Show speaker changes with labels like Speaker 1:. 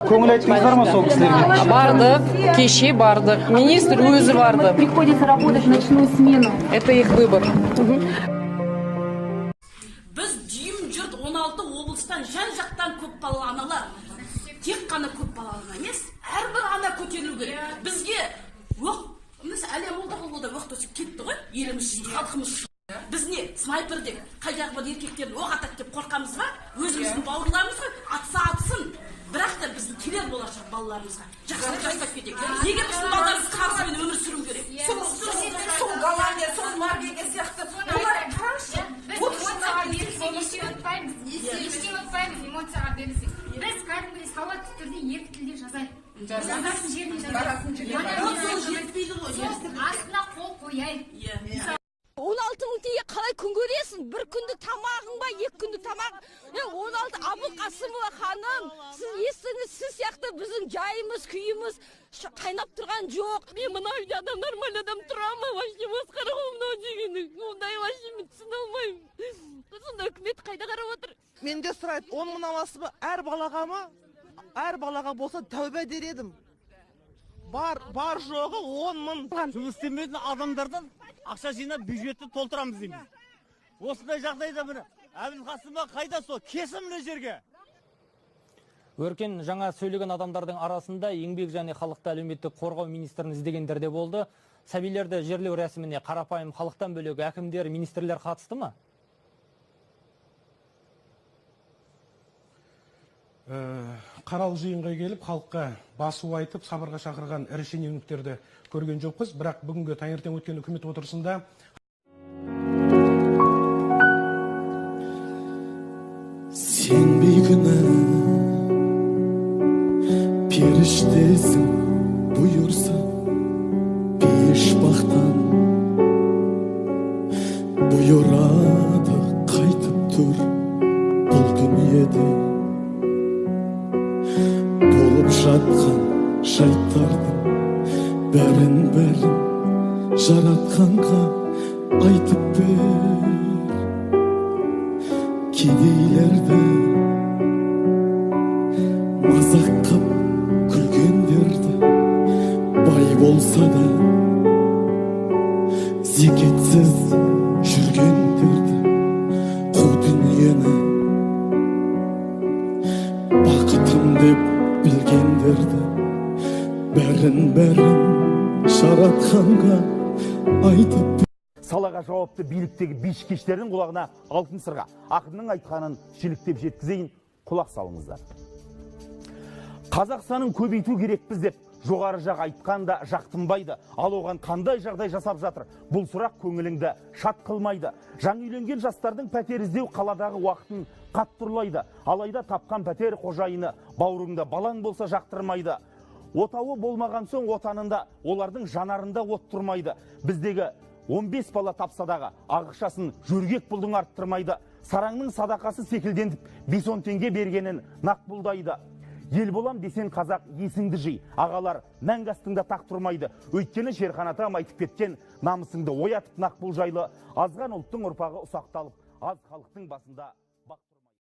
Speaker 1: Көңіл айттыңыздар ма сол кісілерге?
Speaker 2: Бардық, кеше бардық. Министр өзі барды.
Speaker 3: Приходится работать в ночную смену.
Speaker 2: Это их выбор.
Speaker 4: Біз дүйім жұрт 16 облыстан жан-жақтан көп балалы аналар. Тек қана көп балалы ана емес, әрбір ана көтерілу керек. Бізге оқ, мысалы, Әлия Молдағұлова да оқ төсеп кетті ғой, еліміз үшін, халқымыз үшін. Біз не, снайпер деп, қайдағы бір еркектерін оқ атады деп қорқамыз ба? Өзіміздің бауырларымыз ғой, атса атсын. Бірақ та біздің келер болашақ балаларымызға жақсылық жасап кетейік. Неге біздің балаларымыз қарызбен өмір сүру керек?
Speaker 5: Сол Голландия, сол Норвегия сияқты. Олар қараңызшы,
Speaker 6: Біз эмоцияға берілсек, ештеңе ұтпаймыз. Ештеңе ұтпаймыз эмоцияға берілсек. Біз кәдімгідей сауатты түрде екі тілде жазайық. Жазатын жеріне жазайық.
Speaker 4: Сол жетпейді ғой.
Speaker 6: Сол астына қол қояйық.
Speaker 7: 16 мың теңге қалай күн көресің? Бір күндік тамағың ба, екі күндік тамақ? 16 Абылқасымова ханым, сіз естіңіз, сіз сияқты біздің жайымыз, күйіміз қайнап тұрған жоқ. Мен мына үйде адам, нормальный адам тұра ма? Вообще масқара ғой мынау дегенің. Ондай вообще мен түсіне алмаймын. Сонда үкімет қайда қарап отыр?
Speaker 5: Менде сұрайды, 10 мың аласыз ба? Әр балаға ма? Әр балаға болса тәубә дер едім. Бар жоғы 10 мың.
Speaker 8: Жұмыс істемейтін адамдардан ақша жинап бюджетті толтырамыз дейміз. Осындай жағдайда міне Әбілқасымова қайда сол? Келсін мына жерге.
Speaker 9: Өркен, жаңа сөйлеген адамдардың арасында еңбек және халықты әлеуметтік қорғау министрін іздегендер де болды. Сәбилерді жерлеу рәсіміне қарапайым халықтан бөлек әкімдер, министрлер қатысты ма?
Speaker 10: Қаралы жиынға келіп, халыққа басу айтып, сабырға шақырған ірі шенеуніктерді көрген жоқпыз. Бірақ бүгінгі таңертең өткен үкімет отырысында
Speaker 11: сен бейкүнә періштесің, бұйырса бейіш бақтан бұйырады қайтып тұр бұл дүниеде болып жатқан жайттардың бәрін бәрін жаратқанға айтып бер. Кедейлерді мазақ қып күлгендерді, бай болса да зекетсіз жүргендерді, қу дүниені бақытым деп білгендерді, бәрін бәрін жаратқанға айтып.
Speaker 12: Салаға жауапты биліктегі бишкештердің құлағына алтын сырға. Ақынның айтқанын шіліктеп жеткізейін, құлақ салыңыздар. Қазақстанның көбейту керекпіз деп жоғары жақ айтқан да жақтынбайды. Ал оған қандай жағдай жасап жатыр? Бұл сұрақ көңіліңді шат қылмайды. Жаңа үйленген жастардың пәтер іздеу қаладағы уақытын қатты ұрлайды. Алайда тапқан пәтер қожайыны бауырыңда балаң болса жақтырмайды. Отауы болмаған соң отанында олардың жанарында от тұрмайды. Біздегі 15 бала тапсадағы ағықшасын жөргек бұлдың арттырмайды. Сараңның садақасы секілдендіп 5-10 теңге бергенін нақ бұлдайды. Ел болам десең қазақ есіңді жи. Ағалар мәңгі астыңда тақ тұрмайды. Өйткені Шерхан атам айтып кеткен намысыңды оятып нақ бұл жайлы. Азған ұлттың ұрпағы ұсақталып, аз халықтың басында бақ тұрмайды.